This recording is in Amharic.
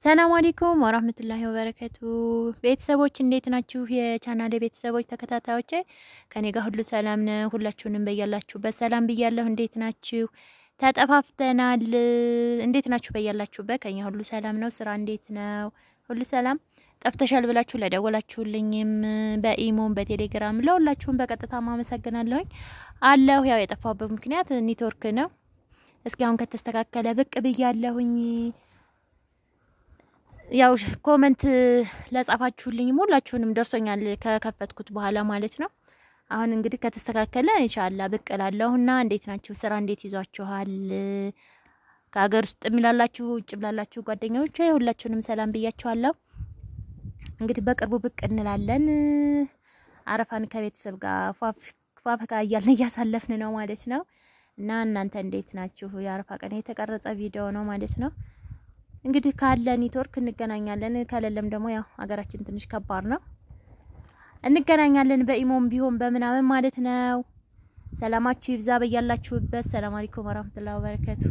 ሰላም አለይኩም ወራህመቱላሂ ወበረከቱ። ቤተሰቦች እንዴት ናችሁ? የቻናሌ ቤተሰቦች ተከታታዮቼ ከኔ ጋር ሁሉ ሰላም ነው። ሁላችሁንም በያላችሁበት ሰላም ብያለሁ። እንዴት ናችሁ? ተጠፋፍተናል። እንዴት ናችሁ? በያላችሁበት ከኛ ሁሉ ሰላም ነው። ስራ እንዴት ነው? ሁሉ ሰላም። ጠፍተሻል ብላችሁ ለደወላችሁልኝም በኢሞም በቴሌግራም ለሁላችሁም በቀጥታ ማመሰግናለሁኝ። አለሁ። ያው የጠፋሁበት ምክንያት ኔትወርክ ነው። እስኪ አሁን ከተስተካከለ ብቅ ብያለሁኝ። ያው comment ለጻፋችሁልኝም ሁላችሁንም ደርሶኛል ከከፈትኩት በኋላ ማለት ነው። አሁን እንግዲህ ከተስተካከለ ኢንሻአላህ ብቅ እላለሁና እንዴት ናችሁ? ስራ እንዴት ይዟችኋል? ከሀገር ውስጥ ላላችሁ ውጭ ላላችሁ ጓደኞች ሁላችሁንም ሰላም ብያችኋለሁ። እንግዲህ በቅርቡ ብቅ እንላለን። አረፋን ከቤተሰብ ጋር ፏፈካ እያልን እያሳለፍን ነው ማለት ነው። እና እናንተ እንዴት ናችሁ? የአረፋ ቀን የተቀረጸ ቪዲዮ ነው ማለት ነው። እንግዲህ ካለ ኔትወርክ እንገናኛለን፣ ከሌለም ደግሞ ያው ሀገራችን ትንሽ ከባድ ነው፣ እንገናኛለን በኢሞም ቢሆን በምናምን ማለት ነው። ሰላማችሁ ይብዛ በያላችሁበት። ሰላም አለይኩም ወራህመቱላሂ ወበረከቱ።